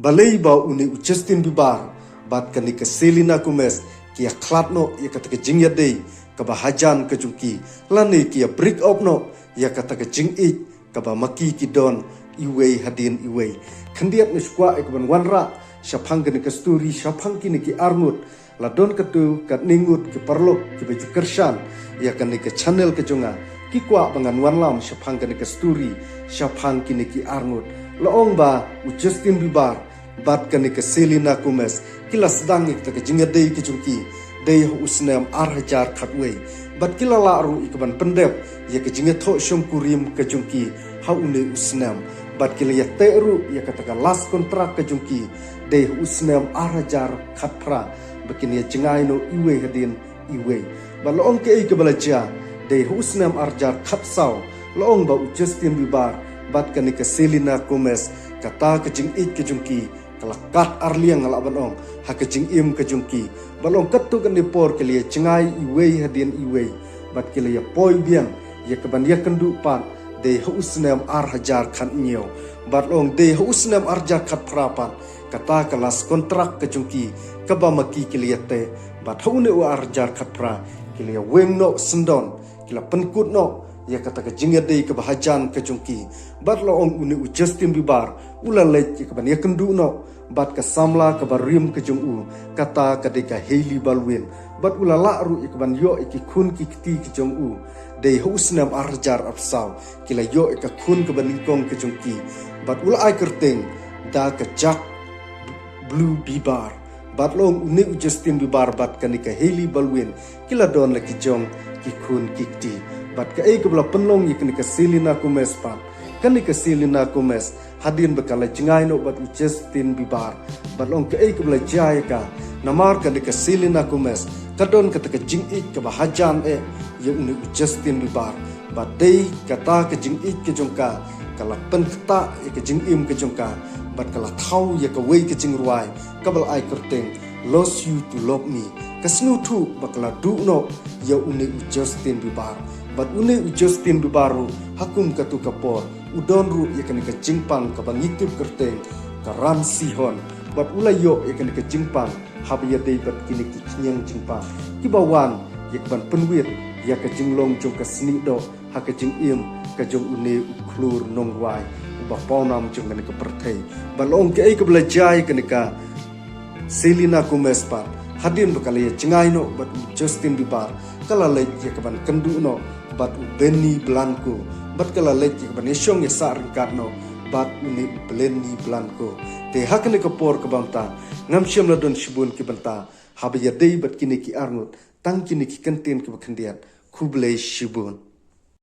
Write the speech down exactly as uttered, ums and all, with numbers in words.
Balei ba une u Justin Bieber bad kane ka Selena Gomez ki ïa khlad noh ïa kata ka jingïadei kaba hajan ka jong ki, lane ki ïa break up noh ïa kata ka jingïeit kaba ma ki ki don iwei hadien iwei. Khyndiat nga sngewkwah ïa kaban wanrah shaphang kane ka story, shaphang kine ki arngut. La don katto katne ngut ki paralok kiba ju kyrshan ïa kane ka channel ka jong nga, ki kwah ba ngan wanlam shaphang kane ka story, shaphang kine ki arngut. La ong ba u Justin Bieber bad kane ka Selena Gomez ki la sdang ïa kata ka jingïadei ka jong ki dei ha u snem ar hajar khatwei, bad ki la lah ruh ïa kaban pyndep ïa ka jingïathoh shongkurim ka jong ki ha une u snem, bad ki la ïateh ruh ïa kata ka last contract ka jong ki dei ha u snem ar hajar khatphra, ba kin ïa jngai noh iwei hadien iwei. Bad la ong kaei kaba la jia, dei ha u snem ar hajar khatsaw, la ong ba u Justin Bieber bad kane ka Selena Gomez, kata ka jingïeit ka jong ki ka la kat arliang, nga lah ban ong, ha ka jingim ka jong ki. Bad la ong katto katne por ki la ïa jngai iwei hadien iwei, bad ki la ïa poi biang ïa kaban ïakynduh pat dei ha u snem ar hajar khathynñiew. Bad la ong dei ha u snem ar hajar khatphra pat, kata ka last contract ka jong ki kaba ma ki ki la ïateh. Bad ha une u ar hajar khatphra ki la ïa weng noh syndon, ki la pynkut noh ïa kata ka jingïadei kaba hajan ka jong ki. Bad la ong une u Justin Bieber u la leit ïa kaban ïakynduh noh bad ka samla kaba rim ka jong u, kata ka dei ka Hailey Baldwin. Bad u la lah ruh ïa kaban ïoh ïa ki khun ki kti ka jong u dei ha u snem ar hajar arphew. Ki la ïoh ïa ka khun kaba nyngkong ka jong ki, bad u la ai kyrteng da ka Jack Blue Bieber. Bad la ong une u Justin Bieber bad kane ka Hailey Baldwin ki la don la ki jong ki khun ki kti. Bad kaei kaba la pynlong ïa kane ka Selena Gomez pat, kane ka Selena Gomez, hadien ba ka la jngai noh bad u Justin Bieber, bad la ong kaei kaba la jia ïa ka, namar kane ka Selena Gomez ka don kata ka jingïeit kaba hajan eh ïa une u Justin Bieber. Bad dei kata ka jingïeit ka jong ka ka la pynktah ïa ka jingim ka jong ka, bad ka la thaw ïa kawei ka jingrwai kaba la ai kyrteng Lost You to Love Me. Ka sngewthuh ba ka la duh noh ïa une u Justin Bieber. Bad une u Justin Bieber ruh ha kum katto ka por u don ruh ïa kane ka jingpang kaba ngi tip kyrteng ka Ramsey Hunt. Bad u la ïoh ïa kane ka jingpang haba ïadei bad kine ki khñiang jingpang kiba wan ïa kaban pynwit ïa ka jinglong jong ka snieh doh ha ka jingim ka jong une u khlur nongrwai uba pawnam jong kane ka pyrthei. Bad la ong kaei kaba la jia ïa kane ka Selena Gomez pat, hadien ba ka la ïa jngai noh bad u Justin Bieber, ka la leit ïa kaban kynduh noh bad u Benny Blanco, bad ka la leit ïa kaban ïashong ïasah ryngkat noh bad une u Benny Blanco. Te ha kane ka por kaba mynta ngam shym la don shibun ki bynta haba ïadei bad kine ki arngut, tang kine ki kyntien kiba khyndiat. Khublei shibun.